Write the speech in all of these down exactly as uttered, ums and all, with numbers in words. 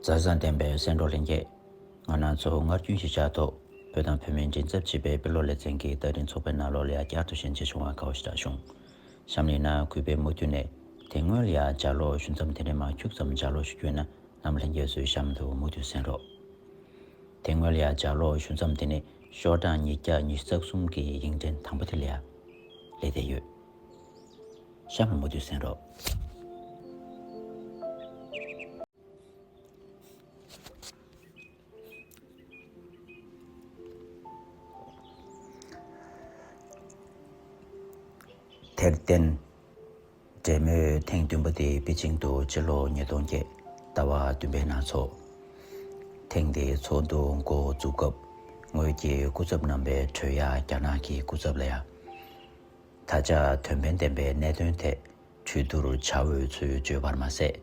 བདག་བཟང་ལྡན་པའི་གསན་གྲོགས་ལྷན་རྒྱས། ང་རང་ཚོ་སྔར་རྒྱུན་གཞིར་བཞག་ཐོག་བོད་དང་བོད་མིའི་མགྲིན་ཚབ་ཅེས་པའི་དཔེ་ཀློག་ལེ་ཚན་གྱི་བརྡ་འཕྲིན་ཚོགས་པའི་ནང་ལོགས་ལ་ཡང་བསྐྱར་དུ་ཞལ་མཇལ་བྱུང་བར་དགའ་བ་ཞེ་དྲག་བྱུང་། གཤམ་ལ་ན་གུས་པས་མུ་མཐུད་ནས་དེ་སྔོན་ལ་ཡང་ལྗགས་ཀློག་ཞུ་མཚམས་དེ་ནས་མར་ཁྱུག་ཙམ་ལྗགས་ཀློག་ཞུ་རྒྱུ་ཡིན་ན། རྣམ་པ་ལྷན་རྒྱས་ཚོས་གཤམ་དུ་མུ་མཐུད་གསན་རོགས། དེ་སྔོན་ལ་ཡང་ལྗགས་ཀློག་ཞུ་མཚམས་དེ་ནི་ཤོག་གྲངས་ཉིས་བརྒྱ་ཉི་ཤུ་རྩ་གསུམ་གྱི་ཡིག་ཕྲེང་དང་པོ་དེ་ལ་ཡང་སླེབས་བསྡད་ཡོད། གཤམ་ལ་མུ་མཐུད་གསན་རོགས། དེར་བརྟེན། འབྲེལ་མོལ་ཐེངས་བདུན་པ་དེ་པེ་ཅིང་དུ་ཕྱི་ལོ་ཉིས་སྟོང་བརྒྱད་ཟླ་བ་བདུན་པའི་ནང་འཚོགས། ཐེངས་འདིའི་ཚོགས་འདུ་འགོ་འཛུགས་སྐབས་ངོས་ཀྱི་སྐུ་ཚབ་རྣམ་པས་གྲོས་ཡ་རྒྱ་ནག་གི་སྐུ་ཚབ་ལ་ཡང་། ད་ཆ་དོན་ཕན་ལྡན་པའི་གནད་དོན་ཐད་གྲོས་བསྡུར་བྱ་འོས་ཚུལ་བརྗོད་པར་མ་ཟད།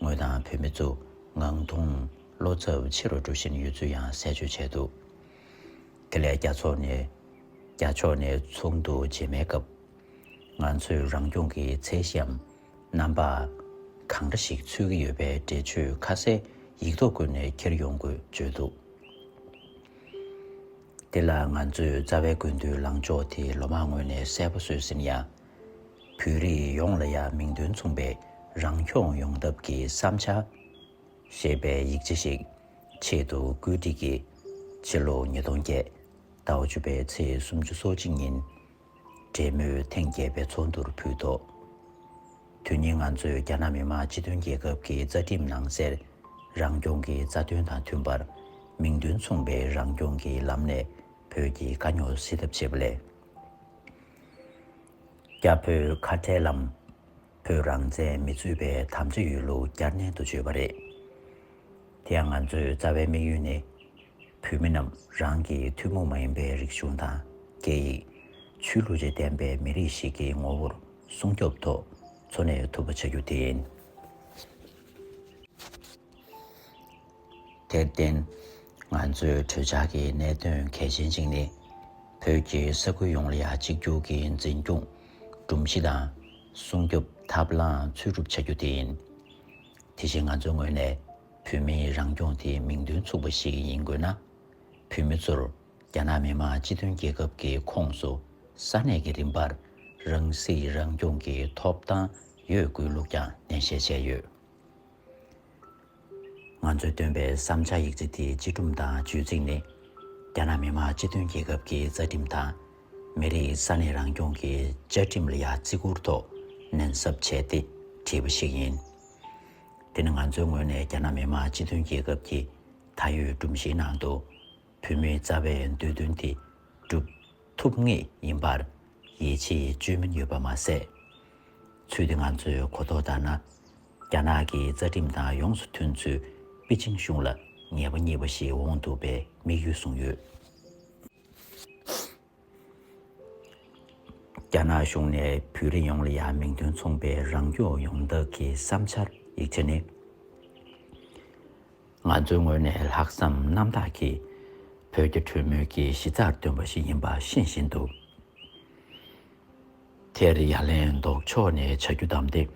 ངོས་དང་བོད་མི་ཚོ་ངང་ཐུང་བློ་འཚབ་ཆེ་རུ་འགྲོ་བཞིན་ཡོད་ཚུལ་ཡང་གསལ་བརྗོད་བྱས་འདུག། དེ་ལས་རྒྱ་ཚོགས་ནས། རྒྱ་ཕྱོགས་ནས་ཚོགས་འདུ་རྗེས་མའི་སྐབས། ང་ཚོས་རང་སྐྱོང་གི་ཚད་གཞིའམ་རྣམ་པ་གང་འདྲ་ཞིག་འཚོལ་གྱི་ཡོད་པའི་འགྲེལ་བརྗོད་ཁ་གསལ་ཡིག་ཐོག་བཀོད་ནས་འཁྱེར་ཡོང་དགོས་བརྗོད་འདུག། དེ་ལ་ང་ཚོས་རྩ་བའི་དགོས་འདུན་ལངས་ཕྱོགས་དེ་ལོ་མང་སྔོན་ནས་གསལ་པོ་བཟོས་ཟིན་ཡང་། བོད་རིགས་ཡོངས་ལ་ཡང་མིང་དོན་མཚུངས་པའི་རང་སྐྱོང་ཡོང་ཐབས་ཀྱི་བསམ་འཆར་ཞེས་པའི་ཡིག་ཆ་ཞིག་ཆེད་དུ་བཀོད་སྒྲིག་གིས་ཕྱི་ལོ་ཉིས་སྟོང་བརྒྱད་ཟླ་བ་བཅུ་པའི་ཚེས་སུམ་ཅུ་སོ་གཅིག་ཉིན། འབྲེལ་མོལ་ཐེངས་བརྒྱད་པའི་ཚོགས་འདུར་ཕུལ་ཐོག། དོན་སྙིང་ང་ཚོས་རྒྱ་ནག་མི་དམངས་སྤྱི་མཐུན་རྒྱལ་ཁབ་ཀྱི་རྩ་ཁྲིམས་ནང་གསལ་རང་སྐྱོང་གི་རྩ་དོན་དང་མཐུན་པར་མིང་དོན་མཚུངས་པའི་རང་སྐྱོང་གི་ལམ་ནས་བོད་ཀྱི་དཀའ་རྙོག་སེལ་ཐབས་བྱེད་པ་ལས། རྒྱ་བོད་ཁ་བྲལ་ལམ། བོད་རང་བཙན་མི་རྩོད་པའི་དམ་བཅའ་ཡོད་ལུགས་བསྐྱར་ནན་དུ་བརྗོད་པ་རེད། དེ་ཡང་ང་ཚོའི་རྩ་བའི་དམིགས་ཡུལ་ནི། བོད་མི་རྣམས་རང་གི་ཐུན་མོང་མ་ཡིན་པའི་རིག་གཞུང་དང་སྐད་ཡིག་ཆོས་ལུགས་བཅས་ལྡན་པའི་མི་རིགས་ཤིག་གི་ངོ་བོར་སྲུང་སྐྱོབ་ཐོག་འཚོ་གནས་ཐུབ་པ་བྱ་རྒྱུ་དེ་ཡིན། དེར་བརྟེན། ང་ཚོའི་གྲོས་འཆར་གྱི་གནད་དོན་གལ་ཆེན་གཅིག་ནི། བོད་ཀྱི་ས་ཁུལ་ཡོངས་ལ་ཡང་གཅིག་གྱུར་གྱི་འཛིན་སྐྱོང་སྒྲོམ་གཞི་དང་སྲུང་སྐྱོབ་ཐབས་ལམ་འཚོལ་སྒྲུབ་བྱ་རྒྱུ་དེ་ཡིན། དེ་བཞིན་ང་ཚོའི་ངོས་ནས་བོད་མིའི་རང་སྐྱོང་དེ་མིང་དོན་མཚུངས་པ་ཞིག་ཡིན་དགོས་ན། བོད་མི་ཚོར་རྒྱ་ནག་མི་དམངས་སྤྱི་མཐུན་རྒྱལ་ཁབ་ཀྱི་ཁོངས་སུ་ས་གནས་ཀྱི་རིམ་པར་རང་སྲིད་རང་སྐྱོང་གི་ཐོབ་ཐང་ཡོད་དགོས་ལུགས་ཀྱང་ནན་བཤད་བྱས་ཡོད། ང་ཚོས་བཏོན་པའི་བསམ་འཆར་ཡིག་ཆ་དེའི་སྤྱི་སྒྲོམ་དང་བརྗོད་ཚིག་ནི། རྒྱ་ནག་མི་དམངས་སྤྱི་མཐུན་རྒྱལ་ཁབ་ཀྱི་རྩ་ཁྲིམས་དང་། མི་རིགས་ས་གནས་རང་སྐྱོང་གི་བཅའ་ཁྲིམས་ལ་ཡང་བརྩི་བཀུར་ཐོག་ནན་གསབ་བྱས་ཏེ་བྲིས་པ་ཞིག་ཡིན། དེ་ནི་ང་ཚོའི་ངོས་ནས་རྒྱ་ནག་མི་དམངས་སྤྱི་མཐུན་རྒྱལ་ཁབ་ཀྱི་ད་ཡོད་སྒྲོམ་གཞིའི་ནང་དུ། བོད་མིའི་རྩ་བའི་འདོད་འདུན་དེ་སྒྲུབ་ཐུབ་ངེས་ཡིན་པར་ཡིད་ཆེས་བཅོས་མིན་ཡོད་པ་མ་ཟད། ཚུལ་དེ་ང་ཚོའི་གོ་རྟོགས་ལྟར་ན། རྒྱ་ནག་གི་རྩ་ཁྲིམས་དང་ཡོངས་སུ་མཐུན་ཚུལ་པེ་ཅིང་གཞུང་ལ་ངེས་པ་རྙེད་པ་ཞིག་འོང་ཐུབ་པའི་དམིགས་ཡུལ་བཟུང་ཡོད། རྒྱ་ནག་གཞུང་ནས་བོད་རིགས་ཡོངས་ལ་ཡང་མིང་དོན་མཚུངས་པའི་རང་སྐྱོང་ཡོང་ཐབས་ཀྱི་བསམ་འཆར་ཡིག་ཆ་ནི། ང་ཚོའི་ངོས་ནས་ལྷག་བསམ་རྣམ་དག་གིས་བོད་ཀྱི་གྲོས་མོལ་གྱི་གཞི་རྩར་བཏོན་པ་ཞིག་ཡིན་པ་ཤེས་བཞིན་དུ། དེར་ཡ་ལན་ལྡོག་ཕྱོགས་ནས་བྱ་རྒྱུ་བདམས་ཏེ།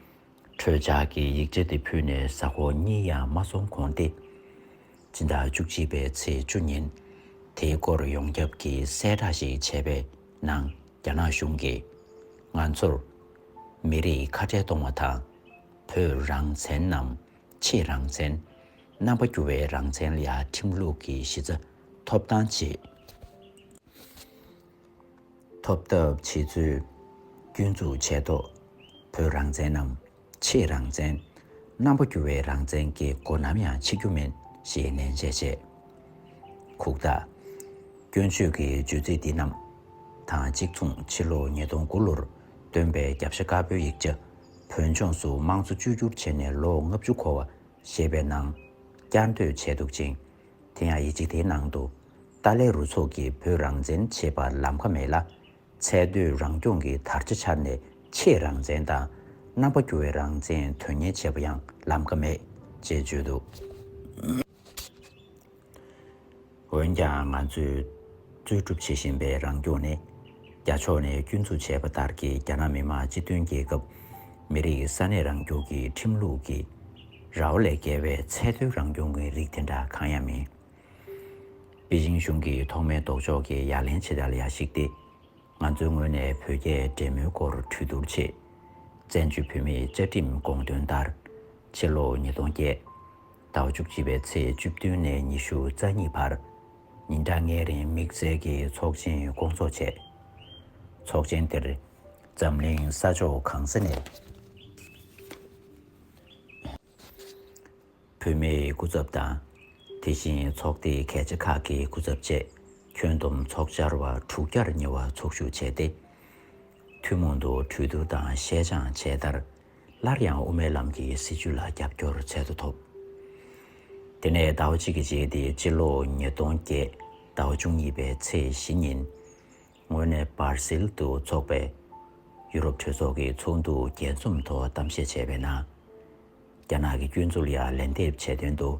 གྲོས་འཆར་གྱི་ཡིག་ཆ་དེ་ཕུལ་ནས་གཟའ་འཁོར་གཉིས་ཡང་མ་སོང་གོང་སྟེ། སྤྱི་ཟླ་བཅུ་གཅིག་པའི་ཚེས་བཅུ་ཉིན། དེའི་སྐོར་ཡོངས་ཁྱབ་ཀྱི་གསལ་བསྒྲགས་ཤིག་བྱས་པའི་ནང་། རྒྱ་ནག་གཞུང་གིས་ང་ཚོར་མི་རིགས་ཁ་བྲལ་གཏོང་བ་དང་། བོད་རང་བཙན་ནམ་ཕྱེད་རང་བཙན། རྣམ་པ་འགྱུར་བའི་རང་བཙན་ལ་ཡང་ཁྲིམས་ལུགས་ཀྱི་གཞི་རྩ་ཐོབ་ཐང་ཆེད། ཐོབ་ཐབས་བྱེད་ཚུལ་སྐྱོན་འཛུགས་བྱས་ཐོག། བོད་རང་བཙན་ནམ་ཕྱེད་རང་བཙན། རྣམ་པ་འགྱུར་བའི་རང་བཙན་གྱི་སྒོ་ནམ་ཡང་ཕྱེ་རྒྱུ་མིན་ཞེས་ནན་བཤད་བྱས། ཁུག་རྟ། སྐྱོན་བརྗོད་ཀྱི་བརྗོད་ཚིག་འདི་རྣམས་དང་གཅིག་མཚུངས་ཕྱི་ལོ་ཉིས་སྟོང་དགུ་ལོར་བཏོན་པའི་རྒྱབ་ཤ་དཀར་པོའི་ཡིག་ཆ་བོད་ལྗོངས་སུ་དམངས་གཙོ་བཅོས་བསྒྱུར་བྱས་ནས་ལོ་ལྔ་བཅུ་འཁོར་བ་ཞེས་པའི་ནང་བསྐྱར་ཟློས་བྱས་འདུག་ཅིང་། དེ་ཡང་ཡིག་ཆ་དེའི་ནང་དུ། ཏཱ་ལའི་རུ་ཚོགས་ཀྱིས་བོད་རང་བཙན་བྱེད་པར་ལམ་ཁ་མེད་ལ། ཚད་མཐོའི་རང་སྐྱོང་གི་དར་ཆ་འཕྱར་ནས་ཕྱེད་རང་བཙན་དང་། རྣམ་པ་འགྱུར་བའི་རང་བཙན་དོན་གཉེར་བྱེད་པ་ཡང་ལམ་ཁ་མེད་ཅེས་བརྗོད་འདུག། འོན་ཀྱང་ང་ཚོས་རྩོད་སྒྲུབ་བྱེད་བཞིན་པའི་རང་སྐྱོང་ནི། རྒྱ་ཕྱོགས་ནས་སྐྱོན་འཛུགས་བྱས་པ་ལྟར་གྱི་རྒྱ་ནག་མི་དམངས་སྤྱི་མཐུན་རྒྱལ་ཁབ་མི་རིགས་ས་གནས་རང་སྐྱོང་གི་ཁྲིམས་ལུགས་ཀྱི་ ར་བ་ལས་བརྒལ་བའི་ཚད་མཐོའི་རང་སྐྱོང་གི་རིགས་དེ་འདྲ་གང་ཡང་མིན། པེ་ཅིང་གཞུང་གིས་ཐོག་མའི་ལྡོག་ཕྱོགས་ཀྱི་ཡ་ལན་ཇི་ལྟར་ཡང་གཞིགས་ཏེ། ང་ཚོའི་ངོས་ནས་བོད་རྒྱའི་འབྲེལ་མོལ་སྐོར་གྲོས་བསྡུར་ཆེད། བཙན་བྱོལ་བོད་མིའི་བཅའ་ཁྲིམས་དགོངས་དོན་ལྟར། ཕྱི་ལོ་ཉིས་སྟོང་བརྒྱད། ཟླ་བ་བཅུ་གཅིག་པའི་ཚེས་བཅུ་བདུན་ནས་ཉི་ཤུ་རྩ་གཉིས་བར། ཉིན་གྲངས་ལྔའི་རིང་དམིགས་བསལ་གྱི་ཚོགས་ཆེན་སྐོང་ཚོགས་བྱས། ཚོགས་ཆེན་དེར་འཛམ་གླིང་ས་ཕྱོགས་གང་ས་ནས། བོད་མིའི་སྐུ་ཚབ་དང་། དེ་བཞིན་ཚོགས་སྡེ་གལ་ཆེ་ཁག་གི་སྐུ་ཚབ་བཅས་ཁྱོན་བསྡོམས་ཚོགས་བཅར་བ་དྲུག་བརྒྱར་ཉེ་བ་ཚོགས་ཞུགས་བྱས་ཏེ། ཐུན་མོང་དུ་གྲོས་བསྡུར་དང་བཤད་སྦྱང་བྱས་མཐར། སླར་ཡང་དབུ་མའི་ལམ་གྱི་སྲིད་བྱུས་ལ་རྒྱབ་སྐྱོར་ཚད་མཐོ་ཐོབ། དེ་ནས་ཟླ་བ་གཅིག་གི་རྗེས་ཏེ་ཕྱི་ལོ་ཉིས་སྟོང་བརྒྱད། ཟླ་བ་བཅུ་གཉིས་པའི་ཚེས་བཞི་ཉིན། ངོས་ནས་སྦར་སིལ་དུ་འཚོགས་པའི་ཡུ་རོབ་གྲོས་ཚོགས་ཀྱི་ཚོགས་འདུ་རྒྱས་འཛོམས་ཐོག་གཏམ་བཤད་བྱས་པའི་ནང་། རྒྱ་ནག་གི་སྐྱོན་འཛུགས་ལ་ལན་འདེབས་བྱས་དོན་དུ།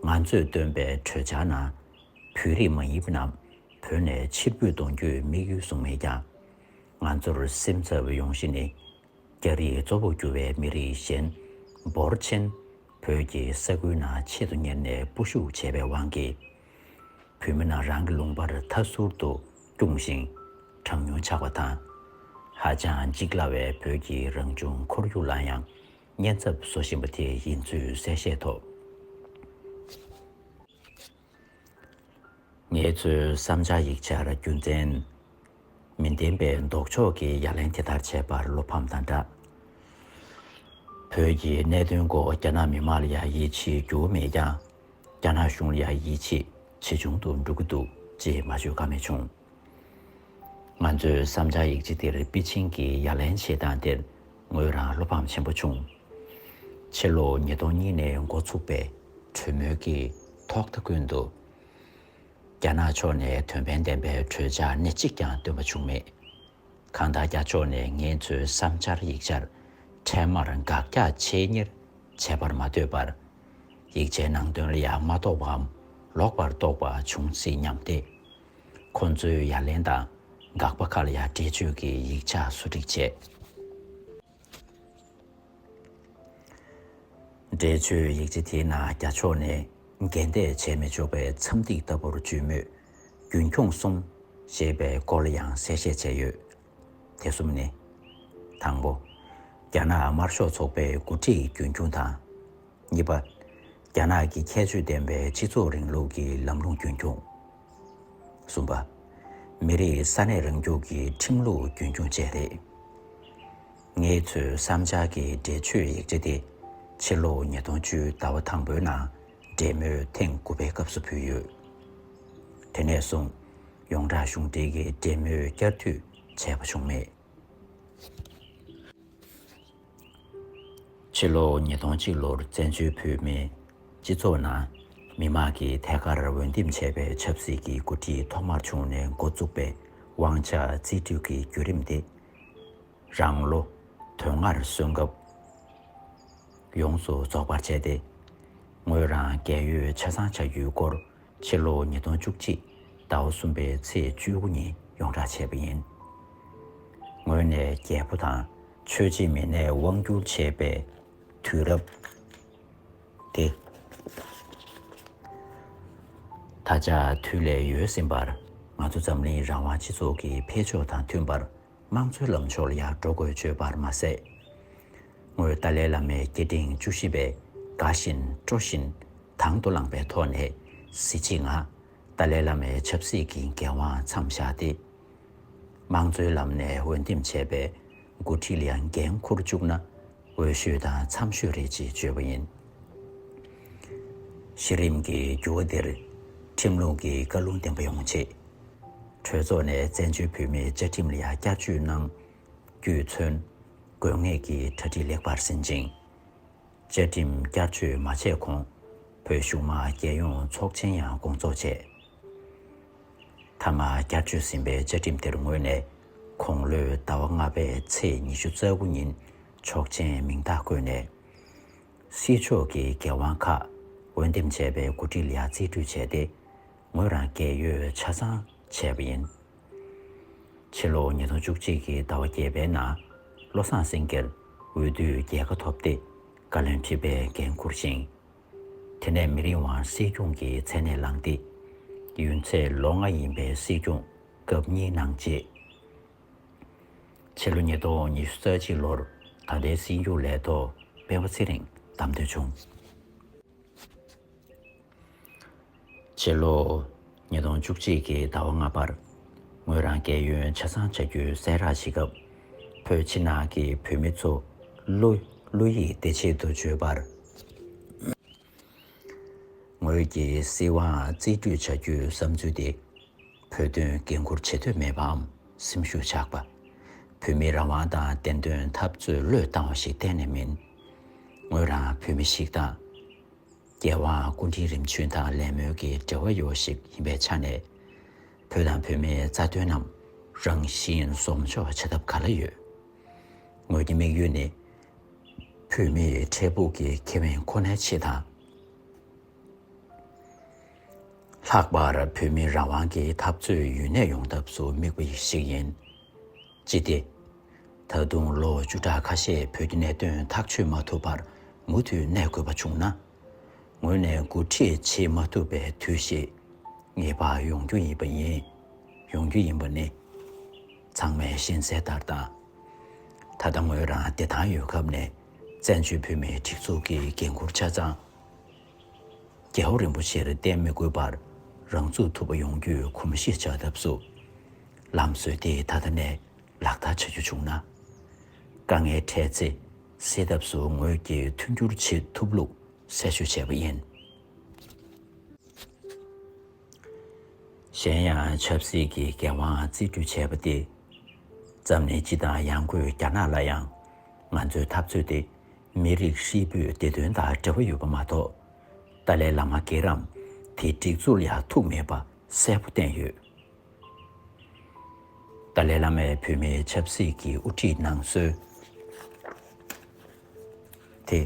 ང་ཚོས་བཏོན་པའི་གྲོས་འཆར་ནང་། བོད་རིགས་མ་ཡིན་པ་རྣམས་བོད་ནས་ཕྱིར་འབུད་གཏོང་རྒྱུའི་དམིགས་ཡུལ་བཟུང་མེད་ཀྱང་། ང་ཚོར་སེམས་འཚབ་ཡོང་གཞི་ནི། རྒྱ་རིགས་གཙོ་བོར་གྱུར་བའི་མི་རིགས་གཞན་འབོར་ཆེན་བོད་ཀྱི་ས་ཁུལ་ནང་ཆེད་དུ་གཉེར་ནས་སྤོ་བཤུག་བྱས་པའི་དབང་གིས། བོད་མི་རྣམས་རང་གི་ལུང་པར་མཐའ་ཟུར་དུ་བསྐྱུངས་ཤིང་གྲངས་ཉུང་ཆགས་པ་དང་། ཧ་ཅང་འཇིག་སླ་བའི་བོད་ཀྱི་རང་བྱུང་ཁོར་ཡུག་ལ་ཡང་ཉེན་ཚབས་བཟོ་བཞིན་པ་དེ་ཡིན་ཚུལ་གསལ་བཤད་ཐོབ། ངེད་ཚོའི་བསམ་འཆར་ཡིག་ཆར་རྒྱུ་མཚན་མི་ལྡན་པའི་ལྡོག་ཕྱོགས་ཀྱི་ཡ་ལན་དེ་ལྟར་བྱས་པར་བློ་ཕམ་དང་སྦྲགས། བོད་ཀྱི་གནད་དོན་སྐོར་རྒྱ་ནག་མི་མང་ལ་ཡང་ཡིད་ཆེས་འགྱུར་བ་མེད་ཀྱང་། རྒྱ་ནག་གཞུང་ལ་ཡང་ཡིད་ཆེས་ཇེ་ཆུང་དུ་འགྲོ་གི་འདུག་ཅེས་མ་བརྗོད་ཀ་མེད་བྱུང་། ང་ཚོའི་བསམ་འཆར་ཡིག་ཆ་དེར་པེ་ཅིང་གིས་ཡ་ལན་བྱེད་སྟངས་དེར་ངོས་རང་བློ་ཕམ་ཆེན་པོ་བྱུང་། ཕྱི་ལོ་ཉིས་སྟོང་གཉིས་ནས་འགོ་ཚུགས་པའི་གྲོས་མོལ་གྱི་ཐོག་མཐའ་ཀུན་ཏུ། རྒྱ་ནག་ཕྱོགས་ནས་དོན་ཕན་ལྡན་པའི་གྲོས་འཆར་སྣེ་གཅིག་ཀྱང་བཏོན་པ་བྱུང་མེད། གང་ལྟར་རྒྱ་ཕྱོགས་ནས་ངེད་ཚོའི་བསམ་འཆར་ཡིག་ཆར་འཕྲལ་མར་དགག་རྒྱག་ཆེད་གཉེར་བྱས་པར་མ་ལྟོས་པར། ཡིག་ཆའི་ནང་དོན་ལ་ཡང་མ་རྟོགས་པའམ་ལོག་པར་རྟོགས་པ་བྱུང་སྲིད་སྙམ་སྟེ། ཁོ་ཚོའི་ཡ་ལན་དང་དགག་པ་ཁག་ལ་ཡང་འགྲེལ་བརྗོད་ཀྱི་ཡིག་ཆ་བཟོ་སྒྲིག་བྱས། འགྲེལ་བརྗོད་ཡིག་ཆ་དེའི་ནང་རྒྱ་ཕྱོགས་ནས་འགལ་འདས་བྱས་མི་ཆོག་པའི་འཚམས་ཏིག་ལྟ་བུར་བརྗོད་མོད། རྒྱུན་འཁྱོངས་གསུམ་ཞེས་པའི་སྐོར་ལ་ཡང་གསལ་བཤད་བྱས་ཡོད། དེ་གསུམ་ནི། དང་པོ། རྒྱ་ནག་དམར་ཤོག་ཚོགས་པའི་འགོ་ཁྲིད་རྒྱུན་འཁྱོངས་དང་། གཉིས་པ། རྒྱ་ནག་གི་ཁྱད་ཆོས་ལྡན་པའི་སྤྱི་ཚོགས་རིང་ལུགས་ཀྱི་ལམ་ལུགས་རྒྱུན་འཁྱོངས། གསུམ་པ། མི་རིགས་ས་གནས་རང་སྐྱོང་གི་ཁྲིམས་ལུགས་རྒྱུན་འཁྱོངས་བཅས་རེད། ངེད་ཚོའི་བསམ་འཆར་གྱི་འགྲེལ་བརྗོད་ཡིག་ཆ་དེ་ཕྱི་ལོ་ཉིས་སྟོང་བཅུ་ཟླ་བ་དང་པོའི་ནང་འབྲེལ་མོལ་ཐེངས་དགུ་པའི་སྐབས་སུ་ཕུལ་ཡོད། དེ་ནས་བཟུང་ཡོངས་གྲགས་གཞུང་འབྲེལ་གྱི་འབྲེལ་མོལ་བསྐྱར་མཐུད་བྱས་པ་བྱུང་མེད། ཕྱི་ལོ་ཉིས་སྟོང་གཅིག་ལོར་བཙན་བྱོལ་བོད་མིའི་སྤྱི་ཚོགས་ནང་མི་མང་གིས་ཐད་ཀར་འོས་འདེམས་བྱས་པའི་ཆབ་སྲིད་ཀྱི་འགོ་ཁྲིད་ཐོག་མར་བྱུང་ནས་འགོ་བཙུགས་པའི་དབང་ཆ་རྩིས་སྤྲོད་ཀྱི་བརྒྱུད་རིམ་དེ། རང་ལོ་དོན་ལྔར་སོན་སྐབས་ཡོངས་སུ་རྫོགས་པར་བྱས་ཏེ། ངོས་རང་རྒས་ཡོལ་ཆ་ཚང་བྱ་རྒྱུའི་སྐོར་ཕྱི་ལོ་ཉིས་སྟོང་བཅུ་གཅིག་ཟླ་བ་གསུམ་པའི་ཚེས་བཅུ་དགུ་ཉིན་ཡོངས་བསྒྲགས་བྱས་པ་ཡིན། ངོས་ནས་རྒྱལ་པོ་དང་ཆོས་བྱེད་མི་སྣས་དབང་བསྒྱུར་བྱས་པའི་དུས་རབས་དེ། ད་ཆ་དུས་ལས་ཡོལ་ཟིན་པར། ང་ཚོ་འཛམ་གླིང་རང་དབང་སྤྱི་ཚོགས་ཀྱི་འཕེལ་ཕྱོགས་དང་མཐུན་པར་དམངས་གཙོའི་ལམ་ཕྱོགས་ལ་ཡང་འགྲོ་དགོས་བརྗོད་པར་མ་ཟད། ངོས་ཏཱ་ལའི་བླ་མའི་སྐྱེ་ཕྲེང་བཅུ་བཞི་པས་དགའ་བཞིན་སྤྲོ་བཞིན་དང་དུ་བླངས་པའི་ཐོག་ནས། གཟི་བརྗིད་ངང་ཏཱ་ལའི་བླ་མའི་ཆབ་སྲིད་ཀྱི་འགན་དབང་མཚམས་བཞག་སྟེ། དམངས་གཙོའི་ལམ་ནས་འོས་འདེམས་བྱས་པའི་འགོ་ཁྲིད་ལ་ཡང་འགན་འཁུར་བཅུག་ན། འོས་ཤོས་དང་འཚམ་ཤོས་རེད་ཅེས་བརྗོད་པ་ཡིན། གཞི་རིམ་གྱི་འགྱུར་བ་འདིར་ཁྲིམས་ལུགས་ཀྱི་བཀའ་ལུང་ལྡན་པ་ཡོང་ཆེད། གྲོས་ཚོགས་ནས་བཙན་བྱོལ་བོད་མིའི་བཅའ་ཁྲིམས་ལ་ཡང་བསྐྱར་བཅོས་གནང་རྒྱུས་མཚོན། དགོས་ངེས་ཀྱི་གྲ་སྒྲིག་ལེགས་པར་ཟིན་ཅིང་། བཅའ་ཁྲིམས་བསྐྱར་བཅོས་མ་བྱས་གོང་། བོད་གཞུང་མང་རྒྱལ་ཡོངས་ཚོགས་ཆེན་ཡང་སྐོང་ཚོགས་བྱས། མཐའ་མ་བསྐྱར་བཅོས་ཟིན་པའི་བཅའ་ཁྲིམས་དེར་ངོས་ནས་དགུང་ལོའི་ཟླ་བ་ལྔ་པའི་ཚེས་ཉི་ཤུ་རྩ་དགུ་ཉིན་ཆོག་མཆན་མིང་རྟགས་བཀོད་ནས། སྲིད་ཕྱོགས་ཀྱི་འགན་དབང་ཁག་འོས་འདེམས་བྱས་པའི་འགོ་ཁྲིད་ལ་ཡང་རྩིས་སྤྲོད་བྱས་ཏེ། ངོས་རང་རྒས་ཡོལ་ཆ་ཚང་བྱས་པ་ཡིན། ཕྱི་ལོ་ཉིས་སྟོང་བཅུ་གཅིག་གི་ཟླ་བ་བརྒྱད་པའི་ནང་བློ་བཟང་སེང་གེར་འོས་བསྡུའི་རྒྱལ་ཁ་ཐོབ་སྟེ། བཀའ་བློན་ཁྲི་པས་འགན་འཁུར་ཞིང་། དེ་ནས་མི་རིང་བར་སྲིད་སྐྱོང་གི་མཚན་གནས་བླངས་ཏེ། ཡུན་ཚད་ལོ་ལྔ་ཡིན་པའི་སྲིད་སྐྱོང་སྐབས་གཉིས་གནང་རྗེས། ཕྱི་ལོ་ཉིས་སྟོང་ཉི་ཤུ་རྩ་གཅིག་ལོར་ད་ལྟའི་སྲིད་སྐྱོང་ལས་ཐོག་སྤེན་པ་ཚེ་རིང་བདམས་ཐོན་བྱུང་། ཕྱི་ལོ་ཉིས་སྟོང་བཅུ་གཅིག་གི་ཟླ་བ་ལྔ་པར། ངོས་རང་རྒས་ཡོལ་ཆ་ཚང་བྱ་རྒྱུའི་གསལ་བསྒྲགས་བྱེད་སྐབས། བོད་ཕྱི་ནང་གི་བོད་མི་ཚོ་བློ་བློ་ཡིད་བདེ་ཆེད་དུ་བརྗོད་པར། ངོས་ཀྱིས་སྲིད་དབང་རྩིས་སྤྲོད་བྱ་རྒྱུའི་བསམ་ཚུལ་དེ། བོད་དོན་འགན་འཁུར་བྱེད་འདོད་མེད་པའམ་སེམས་ཤུགས་ཆག་པ། བོད་མིའི་རང་དབང་དང་བདེན་དོན་འཐབ་རྩོད་བློས་བཏང་བ་ཞིག་གཏན་ནས་མིན། ངོས་རང་བོད་མི་ཞིག་དང་། རྒྱལ་དབང་སྐུ་ཕྲེང་རིམ་བྱོན་དང་ལས་སྨོན་གྱི་འབྲེལ་བ་ཡོད་པ་ཞིག་ཡིན་པའི་ཆ་ནས། བོད་དང་བོད་མིའི་རྩ་དོན་རྣམས་རང་བཞིན་བཟོ་འཇོག་བྱ་ཐབས་ག་ལ་ཡོད། ངོས་ཀྱི་དམིགས་ཡུལ་ནི། བོད་མིའི་འཕྲལ་ཕུགས་ཀྱི་ཁེ་ཕན་ཁོ་ནའི་ཆེད་དང་། ལྷག་པར་བོད་མིའི་རང་དབང་གི་འཐབ་རྩོད་ཡུན་གནས་ཡོང་ཐབས་སུ་དམིགས་པ་ཞིག་ཡིན། ཅི་སྟེ། ད་དུང་ལོ་བཅུ་ཕྲག་ཁ་ཤས་བོད་ཀྱི་གནད་དོན་ཐག་གཅོད་མ་ཐུབ་པར་མུ་མཐུད་གནས་དགོས་པ་བྱུང་ན། ངོས་ནས་འགོ་ཁྲིད་བྱེད་མ་ཐུབ་པའི་དུས་ཤིག་ངེས་པར་ཡོང་རྒྱུ་ཡིན་པ་ཡིན། ཡོང་རྒྱུ་ཡིན་པ་ནི། ཚང་མས་ཤེས་གསལ་ལྟར་དང་། ད་ལྟ་ངོས་རང་བདེ་ཐང་ཡོད་སྐབས་ནས་བཙན་བྱོལ་བོད་མིའི་སྒྲིག་འཛུགས་ཀྱི་འགན་འཁུར་ཆ་ཚང་། རྒྱལ་བ་རིན་པོ་ཆེར་བརྟེན་མི་དགོས་པར་རང་ཚུགས་ཐུབ་པ་ཡོང་རྒྱུའི་གོམས་གཤིས་བཅའ་ཐབས་སུ། ལམ་སྲོལ་དེ་ད་ལྟ་ནས་ལག་བསྟར་བྱ་རྒྱུ་བྱུང་ན། དཀའ་ངལ་འཕྲད་ཚེ་སེལ་ཐབས་སུ་ངོས་ཀྱིས་མཐུན་འགྱུར་བྱེད་ཐུབ་ལུགས་གསལ་བརྗོད་བྱས་པ་ཡིན། གཞན་ཡང་ཆབ་སྲིད་ཀྱི་འགན་དབང་རྩིས་སྤྲོད་བྱས་པ་སྟེ། འཛམ་གླིང་སྤྱི་དང་ཡང་སྒོས་རྒྱ་ནག་ལ་ཡང་ང་ཚོའི་འཐབ་རྩོད་དེ་མི་རིགས་ཧྲིལ་པོའི་བདེ་དོན་དང་འབྲེལ་བ་ཡོད་པ་མ་གཏོགས། ཏཱ་ལའི་བླ་མ་སྒེར་རམ་དེའི་སྒྲིག་འཛུགས་ལ་ཡང་ཐུག་མེད་པ་གསལ་པོ་བསྟན་ཡོད། ཏཱ་ལའི་བླ་མས་བོད་མིའི་ཆབ་སྲིད་ཀྱི་དབུ་ཁྲིད་གནང་སྲོལ་དེ།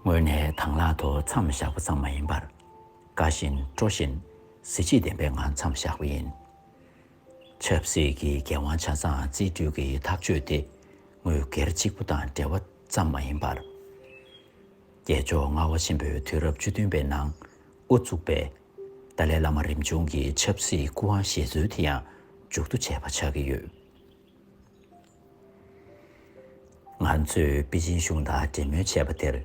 ངོས་ནས་དང་བླངས་ཐོག་མཚམས་བཞག་པ་ཙམ་མ་ཡིན་པར། དགའ་བཞིན་སྤྲོ་བཞིན་གཟི་བརྗིད་ལྡན་པའི་ངང་མཚམས་བཞག་པ་ཡིན། ཆབ་སྲིད་ཀྱི་འགན་དབང་ཆ་ཚང་རྩིས་སྤྲོད་ཀྱི་ཐག་གཅོད་དེ་ངོས་སྒེར་གཅིག་པུ་དང་འབྲེལ་བ་ཙམ་མ་ཡིན་པར། རྒྱལ་མཆོག་ལྔ་པ་ཆེན་པོའི་དུས་རབས་བཅུ་བདུན་པའི་ནང་དབུ་བཙུགས་པའི་ཏཱ་ལའི་བླ་མ་རིམ་བྱུང་གི་ཆབ་སྲིད་སྐུ་དབང་བཞེས་ཚུལ་དེ་ཡང་མཇུག་བསྡུ་བྱས་པ་ཆགས་ཀྱི་ཡོད། ང་ཚོས་པེ་ཅིན་གཞུང་དང་འབྲེལ་མོལ་བྱས་པ་དེར་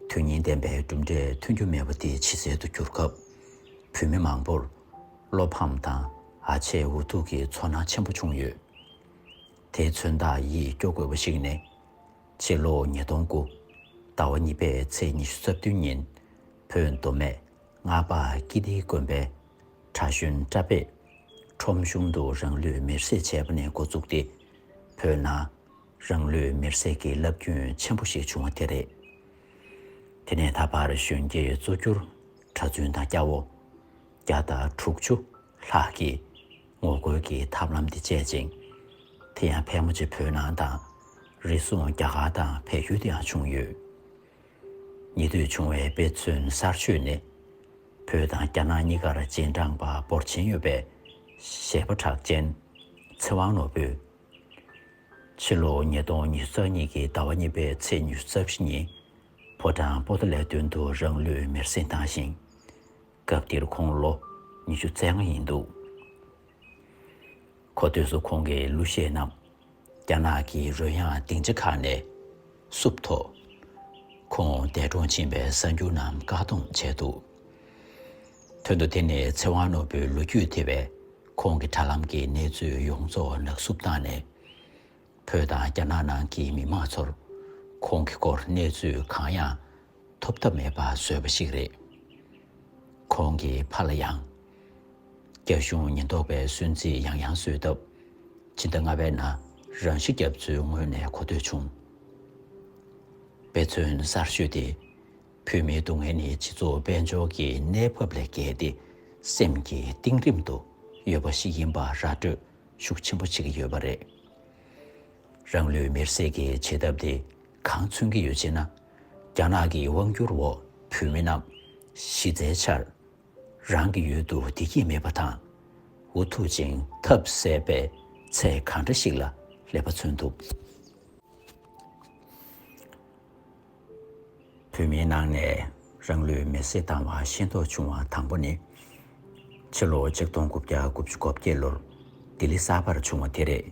དོན་སྙིང་ལྡན་པའི་གྲུབ་འབྲས་ཐོན་རྒྱུ་མེད་པ་དེ་ཇེ་གསལ་དུ་གྱུར་སྐབས། བོད་མི་མང་པོར་བློ་ཕམ་དང་ཨ་ཆད་འུ་ཐུག་གི་ཚོར་སྣང་ཆེན་པོ་བྱུང་ཡོད། དེའི་མཚོན་རྟགས་ཡིད་སྐྱོ་དགོས་པ་ཞིག་ནི། ཕྱི་ལོ་ཉིས་སྟོང་དགུ་ཟླ་བ་གཉིས་པའི་ཚེས་ཉི་ཤུ་རྩ་བདུན་ཉིན། བོད་མདོ་སྨད་སྔགས་པ་ཀིརྟིའི་དགོན་པའི་གྲྭ་གཞོན་བཀྲ་བྷེས་ཁྲོམ་གཞུང་དུ་རང་ལུས་མེར་སྲེག་བྱས་པ་ནས་འགོ་བཙུགས་ཏེ། བོད་ནང་རང་ལུས་མེར་སྲེག་གི་རླབས་རྒྱུན་ཆེན་པོ་ཞིག་བྱུང་བ་དེ་རེད། དེ་ནས་ད་བར་གཞོན་སྐྱེས་གཙོ་གྱུར་གྲྭ་བཙུན་དང་སྐྱ་བོ་བརྒྱ་དང་དྲུག་ཅུ་ལྷག་གིས་ངོ་རྒོལ་གྱི་ཐབས་ལམ་དེ་སྤྱད་ཅིང་། དེ་ཡང་ཕལ་མོ་ཆེ་བོད་ནང་དང་། རེ་ཟུང་རྒྱ་གར་དང་བལ་ཡུལ་དུ་ཡང་བྱུང་ཡོད། ཉེ་དུས་བྱུང་བའི་དཔེ་མཚོན་གསར་ཤོས་ནི། བོད་དང་རྒྱ་ནག་གཉིས་ཀར་རྗེས་འབྲང་པ་འབོར་ཆེན་ཡོད་པའི་གཞས་པ་གྲགས་ཅན་ཚེ་དབང་ནོར་བུས། ཕྱི་ལོ་ཉིས་སྟོང་ཉི་ཤུ་རྩ་གཉིས་ཀྱི་ཟླ་བ་གཉིས་པའི་ཚེས་ཉི་ཤུ་རྩ་བཞི་ཉིན། ཕོ་བྲང་པོ་ཏཱ་ལའི་མདུན་དུ་རང་ལུས་མེར་སྲེག་བཏང་ཞིང་། སྐབས་དེར་ཁོང་ལོ་ཉི་ཤུ་རྩ་ལྔ་ཡིན་འདུག། གོ་ཐོས་སུ་ཁོང་གི་གླུ་གཞས་རྣམས་རྒྱ་ནག་གི་རོལ་དབྱངས་སྡིངས་ཆ་ཁག་ནས་བསུབས་ཐོག། ཁོང་འདས་གྲོངས་ཕྱིན་པའི་གསར་འགྱུར་རྣམས་བཀག་སྡོམ་བྱས་འདུག། དོན་དུ་དེ་ནི་ཚེ་དབང་ནོར་བུའི་ལོ་རྒྱུས་ཐེ་བའི་ཁོང་གི་དྲ་ལམ་གྱི་གནས་ཚུལ་ཡོངས་རྫོགས་ནག་བསུབ་བཏང་ནས། བོད་དང་རྒྱ་ནག་ནང་གི་མི་མང་ཚོར་ཁོང་གི་སྐོར་གནས་ཚུལ་གང་ཡང་ཐོབ་ཐབས་མེད་པ་བཟོས་པ་ཞིག་རེད། ཁོང་གི་ཕ་ལ་ཡང་། རྒྱ་གཞུང་ཉེན་རྟོག་པས་སུན་གཙེར་ཡང་ཡང་བཟོས་སྟབས། ཕྱི་ཟླ་ལྔ་པའི་ནང་རང་ཤི་བརྒྱབ་ཚུལ་ངོས་ནས་གོ་ཐོས་བྱུང་། དཔེ་མཚོན་གསར་ཤོས་དེ། བོད་མིའི་སྡུག་བསྔལ་ནི་སྤྱི་ཚོགས་དཔལ་འབྱོར་གྱི་གནས་བབ་ལས་བརྒལ་ཏེ་སེམས་ཀྱི་གཏིང་རིམ་དུ་ཡོད་པ་ཞིག་ཡིན་པ་ར་སྤྲོད་ཤུགས་ཆེན་པོ་བྱེད་ཀྱི་ཡོད་པ་རེད། རང་ལུས་མེར་སྲེག་གི་བྱེད་ཐབས་དེ་གང་མཚོན་གྱི་ཡོད་ཅེ་ན། རྒྱ་ནག་གི་དབང་སྒྱུར་འོག་བོད་མི་རྣམས་གཞི་རྩའི་ཆར་རང་གི་ཡུལ་དུ་བདེ་སྐྱིད་མེད་པ་དང་། འུ་ཐུག་ཅིང་ཐབས་ཟད་པའི་ཚད་གང་འདྲ་ཞིག་ལ་སླེབས་པ་མཚོན་ཐུབ། བོད་མིའི་ནང་ནས་རང་ལུས་མེར་སྲེག་བཏང་བ་ཤེས་རྟོགས་བྱུང་བ་དང་པོ་ནི། ཕྱི་ལོ་ཆིག་སྟོང་དགུ་བརྒྱ་དགུ་བཅུ་གོ་བརྒྱད་ལོར་ལྡི་ལི་གསར་པར་བྱུང་བ་དེ་རེད།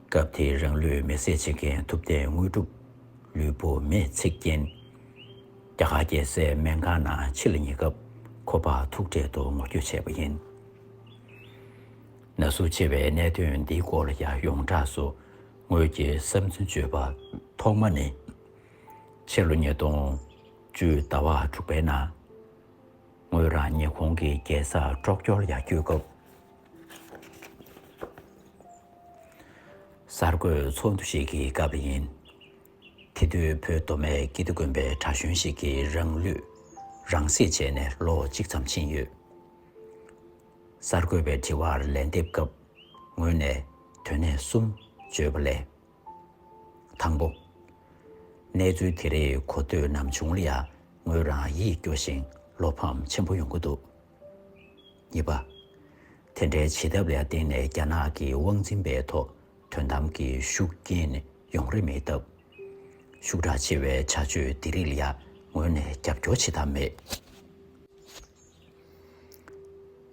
སྐབས་དེའི་རང་ལུས་མེར་སྲེག་བྱེད་མཁན་ཐུབ་བསྟན་དངོས་གྲུབ་ལུས་པོ་མེས་ཚིག་རྐྱེན། རྒྱ་གར་རྒྱལ་སའི་སྨན་ཁང་ནང་འཆི་ལ་ཉེ་སྐབས་ཁོ་པ་ཐུག་འཕྲད་དུ་ངོ་སྐྱོད་བྱས་པ་ཡིན། ན་ཟུག་ཆེ་བའི་གནད་དོན་འདིའི་སྐོར་ལ་ཡང་ཡོངས་གྲགས་སུ་ངོས་ཀྱི་བསམ་ཚུལ་བརྗོད་པ་ཐོག་མ་ནི། ཕྱི་ལོ་ཉིས་སྟོང་བཅུ་ཟླ་བ་དྲུག་པའི་ནང་། ངོས་རང་ཉི་ཧོང་གི་རྒྱལ་ས་ཊོག་ཀྱོ་ལ་ཡར་བསྐྱོད་སྐབས། གསར་འགོད་ཚོགས་འདུ་ཞིག་གི་སྐབས་ཡིན། དེ་དུས་བོད་མདོ་སྨད་ཀིརྟི་དགོན་པའི་གྲྭ་གཞོན་ཞིག་གིས་རང་ལུས་རང་བསྲེགས་བྱས་ནས་ལོ་གཅིག་ཙམ་ཕྱིན་ཡོད། གསར་འགོད་པའི་དྲི་བར་ལན་འདེབས་སྐབས་ངོས་ནས་དོན་གནད་གསུམ་བརྗོད་པ་ལས། དང་པོ། གནས་ཚུལ་དེ་རིགས་གོ་ཐོས་ནམ་བྱུང་ལ་ཡང་ངོས་རང་ཡིད་སྐྱོ་ཞིང་བློ་ཕམ་ཆེན་པོ་ཡོང་གི་འདུག་གཉིས་པ། དེ་འདྲའི་བྱེད་ཐབས་ལ་བརྟེན་ནས་རྒྱ་ནག་གི་དབང་འཛིན་པའི་ཐོག་དོན་དམ་གྱི་ཤུགས་རྐྱེན་ཡོང་རེ་མེད་སྟབས། ཤུགས་དྲག་ཆེ་བའི་བྱ་སྤྱོད་འདི་རིགས་ལ་ཡང་ངོས་ནས་རྒྱབ་སྐྱོར་བྱེད་ཐབས་མེད།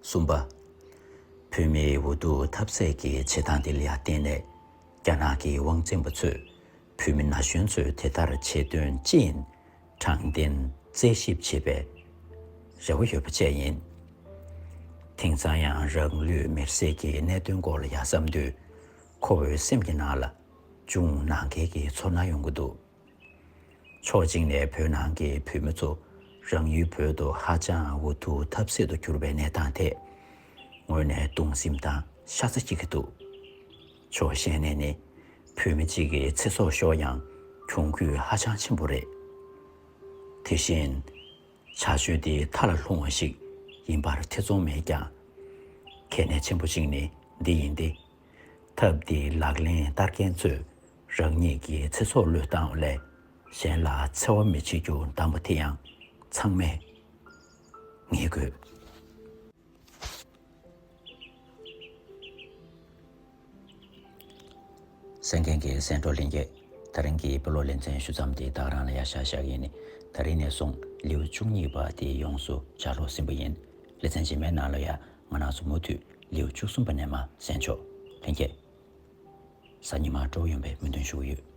གསུམ་པ། བོད་མིའི་འུ་ཐུག་ཐབས་ཟད་ཀྱི་བྱེད་སྟངས་འདི་ལ་ཡང་བརྟེན་ནས་རྒྱ་ནག་གི་དབང་འཛིན་པ་ཚོས་བོད་མི་ན་གཞོན་ཚོས་དེ་ལྟར་བྱེད་དོན་ཅི་ཡིན་དྲང་བདེན་རྩད་ཞིབ་བྱེད་པའི་རེ་བ་ཡོད་པ་བཅས་ཡིན། དེང་སང་ཡང་རང་ལུས་མེར་སྲེག་གི་གནད་དོན་སྐོར་ལ་ཡང་བསམ་དུས་ཁོ་བོའི་སེམས་ཀྱི་ནང་ལ་ཅུང་ནང་འགལ་གྱི་ཚོར་སྣང་ཡོང་གི་འདུག་ཕྱོགས་གཅིག་ནས་བོད་ནང་གི་བོད་མི་ཚོ་རང་ཡུལ་བོད་དུ་ཧ་ཅང་འུ་ཐུག་ཐབས་ཟད་དུ་གྱུར་པའི་གནས་སྟངས་ཐད་ངོས་ནས་གདུང་སེམས་དང་ཤ་ཚ་སྐྱེ་གི་འདུག་ཕྱོགས་གཞན་ནས་ནི་བོད་མི་གཅིག་གི་ཚེ་སྲོག་ཤོར་ཡང་གྱོང་གུད་ཧ་ཅང་ཆེན་པོ་རེད། དེ་བཞིན་བྱ་སྤྱོད་འདི་མཐའ་ལ་ལྷུང་བ་ཞིག་ཡིན་པར་ཐེ་ཚོམ་མེད་ཀྱང་། གལ་གནད་ཆེན་པོ་གཅིག་ནི་འདི་ཡིན་ཏེ། ཐབས་འདི་ལག་ལེན་བསྟར་མཁན་ཚོས་རང་ཉིད་ཀྱི་ཚེ་སྲོག་བློས་བཏང་བ་ལས་གཞན་ལ་འཚེ་བ་མི་བྱེད་རྒྱུ་གདམས་པ་དེ་ཡང་ཚང་མས་ངེས་དགོས། གསན་མཁན་གྱི་གསན་གྲོགས་ལྷན་རྒྱས། ད་རིང་གི་དཔེ་ཀློག་ལེ་ཚན་ཞུ་མཚམས་འདི་ད་ག་རང་ལ་ཡར་བཞག་བཞག་གི་ཡིན། ད་རིང་ནས་བཟུང་ལེའུ་བཅུ་གཉིས་པ་དེ་ཡོངས་སུ་ལྗགས་ཀློག་ཟིན་པ་ཡིན། ལེ་ཚན་རྗེས་མའི་ནང་ལ་ཡང་ང་རང་ཚོ་མུ་མཐུད་ལེའུ་བཅུ་གསུམ་པ་ནས་མར་གསན་ཆོག་ལྷན་རྒྱས། གཟའ་ཉི་མ་སྤྲོ་པོ་ཡོང་བའི་སྨོན་འདུན་ཞུ་གི་ཡོད།